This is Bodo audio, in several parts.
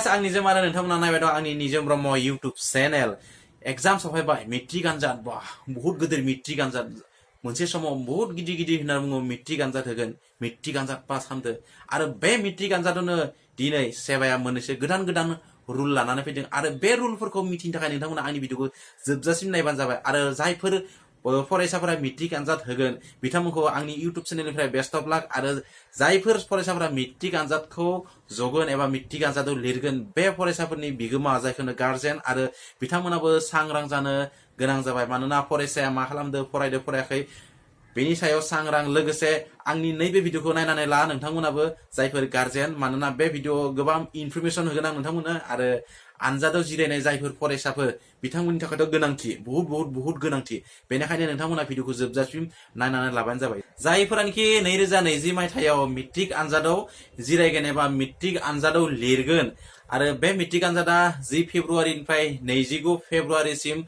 गाइस आं निजोम आरो नोंथांमोना नायबाय दं आंनि निजोम ब्रह्म YouTube चेनेल एग्जाम सफायबाय मेट्रिक आनजाद बा बहुत गिदिर मेट्रिक आनजाद मोनसे समाव बहुत गिदिर होनना बुङो मेट्रिक आनजाद होगोन मेट्रिक आनजाद पास खालामदो आरो बे मेट्रिक आनजादावनो दिनै सेबाया मोननैसो गोदान रुल लानानै फैदों आरो बे रुलफोरखौ मिथिनो थाखाय नोंथांमोना आंनि भिडिअखौ जोबजासिम नायबानो जाबाय आरो जायफोर फरायसाफोरा मेट्रिक आनजाद होगोन बिथांमोनखौ आंनि YouTube चेनेलनिफ्राय बेस्ट अफ लाक आरो जायफोर फरायसाफोरा मेट्रिक आनजादखौ जगोन एबा मेट्रिक आनजादाव लिरगोन बे फरायसाफोरनि बिगोमा जायखौनो गार्जेन आरो बिथांमोनाबो सांग्रां जानो गोनां जाबाय मानोना फरायसाया मा खालामदो फरायदो फरायाखै बेनि सायाव सांग्रां लोगोसे आंनि नैबे भिडिअखौ नायनानै ला नोंथांमोनाबो जायफोर गार्जेन मानोना बे भिडिअआव गोबां इनफरमेशन होगोन आं नोंथांमोननो आरो आनजादाव जिरायनाय जायफोर फरायसाफोर बिथांमोननि थाखायथ' गोनांथि बहुत गोनांथि बेनिखायनो नोंथांमोना भिडिअखौ जोबजासिम नायनानै लाबानो जाबाय जायफोरानोखि 2020 मायथाइयाव मेट्रिक आनजादाव जिरायगोन एबा मेट्रिक आनजादाव लिरगोन आरो बे मेट्रिक आनजादा 10 फेब्रुवारिनिफ्राय 29 फेब्रुवारिसिम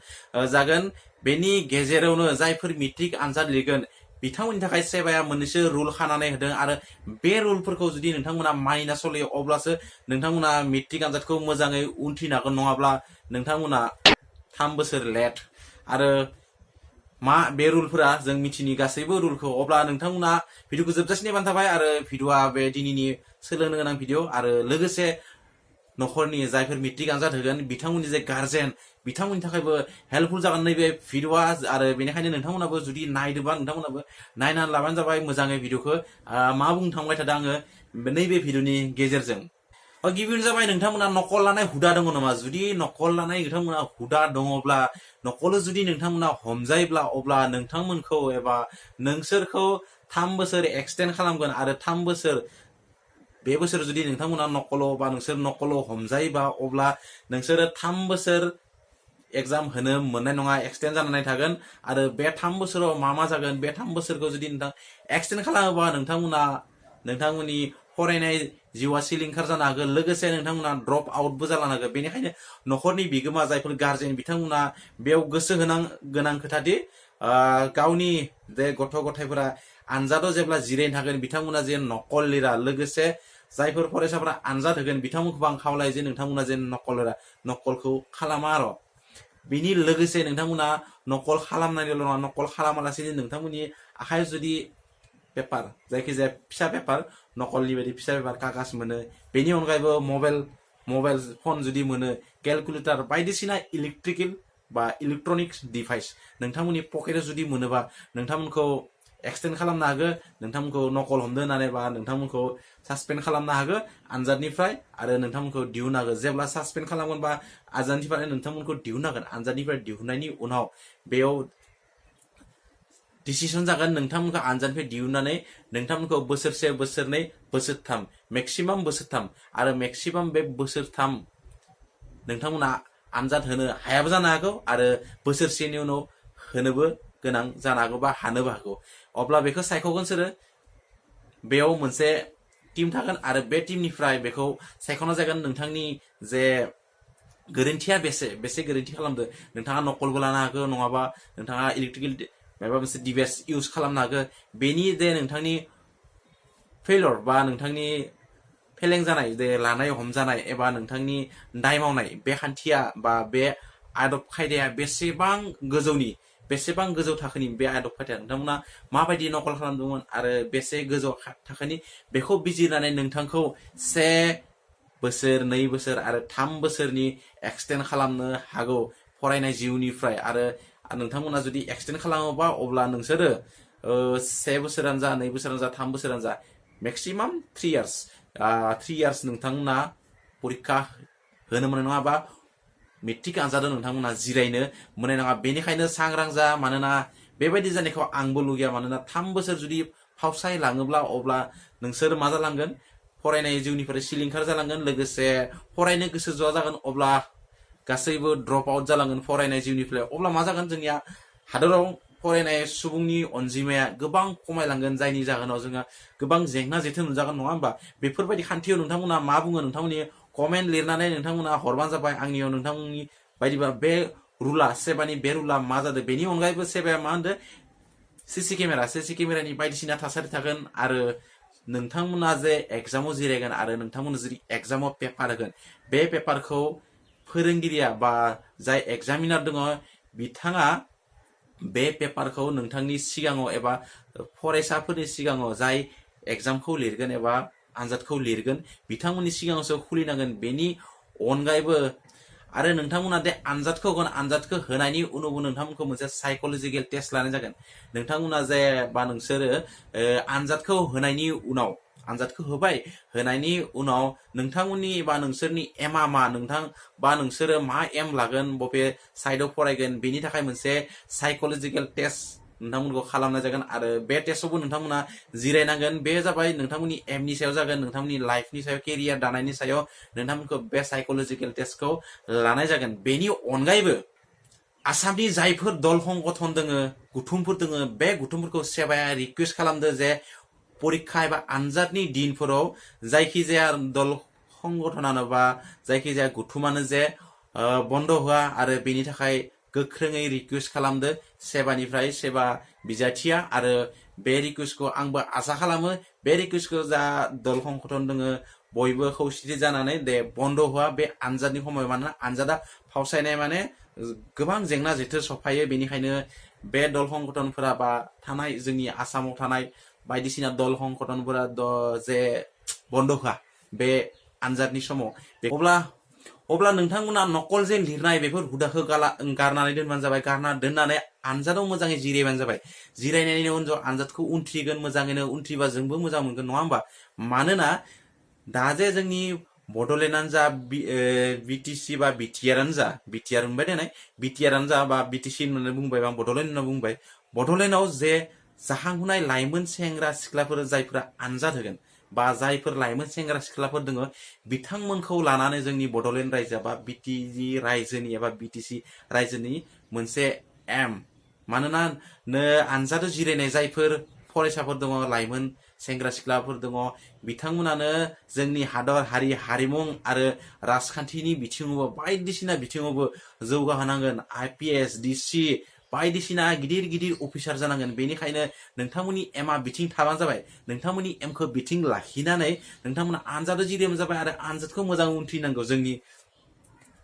जागोन बेनि गेजेरावनो जायफोर मेट्रिक आनजाद लिरगोन बिथांमोननि थाखाय सेबाया मोननैसो रुल खानानै होदों आरो बे रुलफोरखौ जुदि नोंथांमोना मानिना सोलियो अब्लासो नोंथांमोना मेट्रिक आनजादखौ मोजाङै उनथिनो हागोन नङाब्ला नोंथांमोना 3 बोसोर लेट आरो मा बे रुलफोरा जों मिथिनि गासैबो रुलखौ अब्ला नोंथांमोना भिडिअखौ जोबजासिम नायबानो जाबाय आरो भिडिअआ बे दिनैनि सोलोंनो गोनां भिडिअ आरो लोगोसे नखरनि जायफोर मेट्रिक आनजाद होगोन बिथांमोननि जे गार्जेन बिथांमोननि थाखायबो हेल्पफुल जागोन नैबे भिडिअआ आरो बेनिखायनो नोंथांमोनाबो जुदि नायदोंबा नोंथांमोनाबो नायनानै लाबानो जाबाय मोजाङै भिडिअखौ मा बुंनो थांबाय थादों आङो नैबे भिडिअनि गेजेरजों गिबियावनो जाबाय नोंथांमोना नकल लानाय हुदा दङ नामा जुदि नकल लानाय नोंथांमोना हुदा दङब्ला नकल जुदि नोंथांमोना हमजायोब्ला अब्ला नोंथांमोनखौ एबा नोंसोरखौ 3 बोसोर एक्सटेन्ड खालामगोन आरो 3 बोसोर बे बोसोर जुदि नोंथांमोना नकल बा नोंसोर नकल हमजायोबा अब्ला नोंसोरो 3 बोसोर एग्जाम होनो मोननाय नङा एक्सटेन्ड जानानै थागोन आरो बे 3 बोसोराव मा जागोन बे 3 बोसोरखौ जुदि नोंथां एक्सटेन्ड खालामोबा नोंथांमोननि फरायनाय जिउआ सिलिंखार जानो हागोन लोगोसे नोंथांमोना ड्रप आउटबो जालांनो हागोन बेनिखायनो नखरनि बिगोमा जायफोर गार्जेन बिथांमोना बेयाव गोसो गोनां खोथादि गावनि जे गथ' गथायफोरा आनजादाव जेब्ला जिरायनो थागोन बिथांमोना जे नकल लिरा लोगोसे जायफोर फरायसाफोरा आनजाद होगोन बिथांमोनखौ आं खावलायो जे नोंथांमोना जे नकल लिरा नकलखौ खालामा आरो बिनि लोगोसे नोंथांमोना नकल खालामनायल' नङा नकल खालामालासेनो नोंथांमोननि आखायाव जुदि पेपार जायखिजाया फिसा पेपार नकलनि बायदि फिसा पेपार कागज मोनो बेनि अनगायैबो मबाइल फन जुदि मोनो केलकुलेटर बायदिसिना इलेक्ट्रिकेल बा इलेक्ट्रनिक्स डिभाइस नोंथांमोननि पकेटाव जुदि मोनोबा नोंथांमोनखौ एक्सटेन्ड खालामनो हागोन नोंथांमोनखौ नकल हमदो होननानै बा नोंथांमोनखौ सासपेन्ड खालामनो हागोन आनजादनिफ्राय आरो नोंथांमोनखौ दिहुननो हागोन जेब्ला सासपेन्ड खालामगोन बा आनजादनिफ्राय नोंथांमोनखौ दिहुननो हागोन आनजादनिफ्राय दिहुननायनि उनाव बेयाव डिसिसन जागोन नोंथांमोनखौ आनजादनिफ्राय दिहुननानै नोंथांमोनखौ बोसोरसे बोसोरनै बोसोरथाम मेक्सिमाम बोसोरथाम आरो मेक्सिमाम बे बोसोरथाम नोंथांमोना आनजाद होनो हायाबो जानो हागौ आरो बोसोरसेनि उनाव होनोबो गोनां जानो हागौ बा हानोबो हागौ अब्ला बेखौ सायख'गोन सोरो बेयाव मोनसे टीम थागोन आरो बे टीमनिफ्राय बेखौ सायख'ना जागोन नोंथांनि जे गोरोन्थिया बेसे गोरोन्थि खालामदो नोंथाङा नकलबो लानो हागौ नङाबा नोंथाङा इलेक्ट्रिकेल माबा मोनसे डिभाइस इउज खालामनो हागोन बेनि जे नोंथांनि फेलर बा नोंथांनि फेलें जानाय जे लानाय हमजानाय एबा नोंथांनि दाय मावनाय बे खान्थिया बा बे आदब खायदाया बेसेबां गोजौ थाखोनि बे आदब खायदाया नोंथांमोना माबायदि नकल खालामदोंमोन आरो बेसे गोजौ थाखोनि बेखौ बिजिरनानै नोंथांखौ 1 बोसोर 2 बोसोर आरो 3 बोसोरनि एक्सटेन्ड खालामनो हागौ फरायनाय जिउनिफ्राय आरो नोंथांमोना जुदि एक्सटेन्ड खालामोबा अब्ला नोंसोरो 1 बोसोरानो जा 2 बोसोरानो जा 3 बोसोरानो जा मेक्सिमाम 3 इयार्स नोंथांमोना परीक्षा होनो मोननाय नङा बा मेट्रिक आनजादाव नोंथांमोना जिरायनो मोननाय नङा बेनिखायनो सांग्रां जा मानोना बेबायदि जानायखौ आंबो लुगैया मानोना 3 बोसोर जुदि फावसाय लाङोब्ला अब्ला नोंसोर मा जालांगोन फरायनाय जिउनिफ्राय सिलिंखार जालांगोन लोगोसे फरायनो गोसो ज'आ जागोन अब्ला गासैबो ड्रप आउट जालांगोन फरायनाय जिउनिफ्राय अब्ला मा जागोन जोंनिया हादराव फरायनाय सुबुंनि अनजिमाया गोबां खमायलांगोन जायनि जाहोनाव जोंहा गोबां जेंना जेथो नुजागोन नङा होमबा बेफोरबायदि खान्थियाव नोंथांमोना मा बुङो नोंथांमोननि कमेन्ट लिरनानै नोंथांमोना हरबानो जाबाय आंनियाव नोंथांमोननि बायदिबा बे रुला सेबानि बे रुला मा जादों बेनि अनगायैबो सेबाया मा होनदों सीसी केमेरानि बायदिसिना थासारि थागोन आरो नोंथांमोना जे एग्जामाव जिरायगोन आरो नोंथांमोना जुदि एग्जामाव पेपार होगोन बे पेपारखौ फोरोंगिरिया बा जाय एग्जामिनार दङ बिथाङा बे पेपारखौ नोंथांनि सिगाङाव एबा फरायसाफोरनि सिगाङाव जाय एग्जामखौ लिरगोन एबा आनजादखौ लिरगोन बिथांमोननि सिगाङावसो खुलिनांगोन बेनि अनगायैबो आरो नोंथांमोना दे आनजादखौ होगोन आनजादखौ होनायनि उनावबो नोंथांमोनखौ मोनसे साइकोलजिकल टेस्ट लानाय जागोन नोंथांमोना जे बा नोंसोरो आनजादखौ होनायनि उनाव आनजादखौ होबाय होनायनि उनाव नोंथांमोननि बा नोंसोरनि एमआ मा नोंथां बा नोंसोरो मा एम लागोन बबे साइडआव फरायगोन बेनि थाखाय मोनसे साइकोलजिकल टेस्ट नोंथांमोनखौ खालामनाय जागोन आरो बे टेस्टआवबो नोंथांमोना जिरायनांगोन बे जाबाय नोंथांमोननि एमनि सायाव जागोन नोंथांमोननि लाइफनि सायाव केरियार दानायनि सायाव नोंथांमोनखौ बे साइकोलजिकल टेस्टखौ लानाय जागोन बेनि अनगायैबो आसामनि जायफोर दल संगठन दोङो गुथुमफोर दोङो बे गुथुमफोरखौ सेबाया रिकुवेस्ट खालामदो जे परीक्षा एबा आनजादनि दिनफोराव जायखिजाया दल संगठनानो बा जायखिजाया गुथुमानो जे बन्द होआ आरो बेनि थाखाय गोख्रोङै रिकुवेस्ट खालामदो सेबानिफ्राय सेबा बिजाथिया आरो बे रिकुवेस्टखौ आंबो आसा खालामो बे रिकुवेस्टखौ जा दल संगठन दोङो बयबो खौसेथि जानानै दे बन्द होआ बे आनजादनि समाव मानोना आनजादा फावसायनाय माने गोबां जेंना जेथो सफायो बेनिखायनो बे दल संगठनफोरा बा थानाय जोंनि आसामाव थानाय बायदिसिना दल संगठनफोरा जे बन्द होआ बे आनजादनि समाव अब्ला नोंथांमोना नकल जे लिरनाय बेफोर हुदाखौ गारनानै दोनबानो जाबाय गारना दोननानै आनजादाव मोजाङै जिरायबानो जाबाय जिरायनायनि उनाव आनजादखौ उनथ्रिगोन मोजाङैनो उनथ्रिबा जोंबो मोजां मोनगोन नङा होमबा मानोना दा जे जोंनि बड'लेण्डआनो जा बिटिसि बा बिटिआरानो जा बिटिआर मोनबाय देनाय बिटिआरानो जा बा बिटिसि होननानै बुंबाय बा बड'लेण्ड होनना बुंबाय बड'लेण्डआव जे जाखांफुनाय लाइमोन सेंग्रा सिख्लाफोर जायफोरा आनजाद होगोन बा जायफोर लाइमोन सेंग्रा सिख्लाफोर दङ बिथांमोनखौ लानानै जोंनि बड'लेण्ड रायजोआ बा बिटिसि रायजोनि एबा बिटिसि रायजोनि मोनसे एम मानोना आनजादाव जिरायनाय जायफोर फरायसाफोर दङ लाइमोन सेंग्रा सिख्लाफोर दङ बिथांमोनानो जोंनि हादर हारि हारिमु आरो राजखान्थिनि बिथिङावबो बायदिसिना बिथिङावबो जौगाहोनांगोन आइपिएस डिसि बायदिसिना गिदिर गिदिर अफिसार जानांगोन बेनिखायनो नोंथांमोननि एमआ बिथिं थाबानो जाबाय नोंथांमोननि एमखौ बिथिं लाखिनानै नोंथांमोना आनजादाव जिरायबानो जाबाय आरो आनजादखौ मोजां उनथ्रिनांगौ जोंनि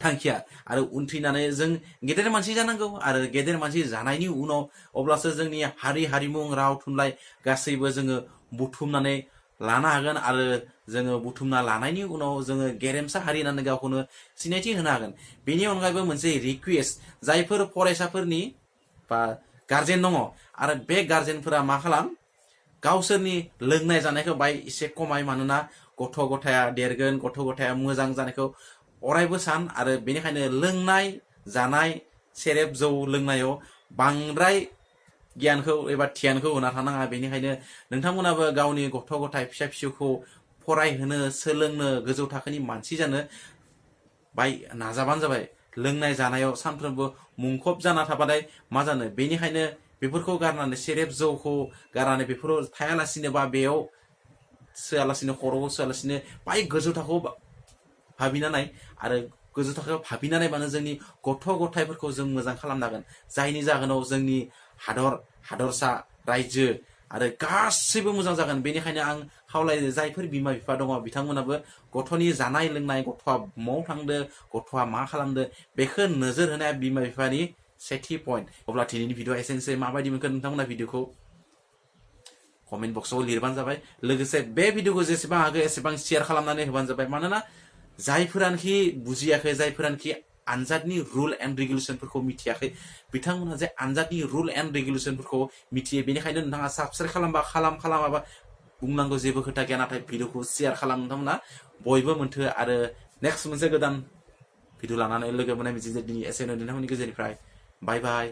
थांखिया आरो उनथ्रिनानै जों गेदेर मानसि जानांगौ आरो गेदेर मानसि जानायनि उनाव अब्लासो जोंनि हारि हारिमु राव थुनलाइ गासैबो जोङो बुथुमनानै लानो हागोन आरो जोङो बुथुमना लानायनि उनाव जोङो गेरेमसा हारि होननानै गावखौनो सिनायथि होनो हागोन बेनि अनगायैबो मोनसे रिकुवेस्ट जायफोर फरायसाफोरनि बा गार्जेन दङ आरो बे गार्जेनफोरा मा खालाम गावसोरनि लोंनाय जानायखौ बाय एसे खमाय मानोना गथ' गथाया देरगोन गथ' गथाया मोजां जानायखौ अरायबो सान आरो बेनिखायनो लोंनाय जानाय सेरेब जौ लोंनायाव बांद्राय गियानखौ एबा धियानखौ होना थानाङा बेनिखायनो नोंथांमोनाबो गावनि गथ' गथाय फिसा फिसौखौ फरायहोनो सोलोंनो गोजौ थाखोनि मानसि जानो बाय नाजाबानो जाबाय लोंनाय जानायाव सानफ्रोमबो मुंखब जाना थाबाथाय मा जानो बेनिखायनो बेफोरखौ गारनानै सेरेब जौखौ गारनानै बेफोराव थायालासिनो बा बेयाव सोआलासिनो खर'आव सोआलासिनो बाय गोजौ थाखोआव भाबिनानै आरो गोजौ थाखोआव भाबिनानै मानो जोंनि गथ' गथायफोरखौ जों मोजां खालामनो हागोन जायनि जाहोनाव जोंनि हादरसा रायजो आरो गासैबो मोजां जागोन बेनिखायनो आं खावलायो जायफोर बिमा बिफा दङ बिथांमोनाबो गथ'नि जानाय लोंनाय गथ'आ माव थांदो गथ'आ मा खालामदो बेखौ नोजोर होनाया बिमा बिफानि सेथि पइन्ट अब्ला दिनैनि भिडिअ एसेनोसै माबायदि मोनखो नोंथांमोना भिडिअखौ कमेन्ट बक्सआव लिरबानो जाबाय लोगोसे बे भिडिअखौ जेसेबां हागौ एसेबां शेयार खालामनानै होबानो जाबाय मानोना जायफोरानोखि बुजियाखै जायफोरानोखि आनजादनि रुल एन्ड रेगुलेसनफोरखौ मिथियाखै बिथांमोना जे आनजादनि रुल एन्ड रेगुलेसनफोरखौ मिथियो बेनिखायनो नोंथाङा साबस्क्राइब खालामबा खालामाबा बुंनांगौ जेबो खोथा गैया नाथाय भिडिअखौ शेयार खालाम नोंथांमोना बयबो मोनथो आरो नेक्स्ट मोनसे गोदान भिडिअ लानानै लोगो मोननाय मिजिंजों दिनै एसेनो नोंथांमोननि गेजेरनिफ्राय बाय बाय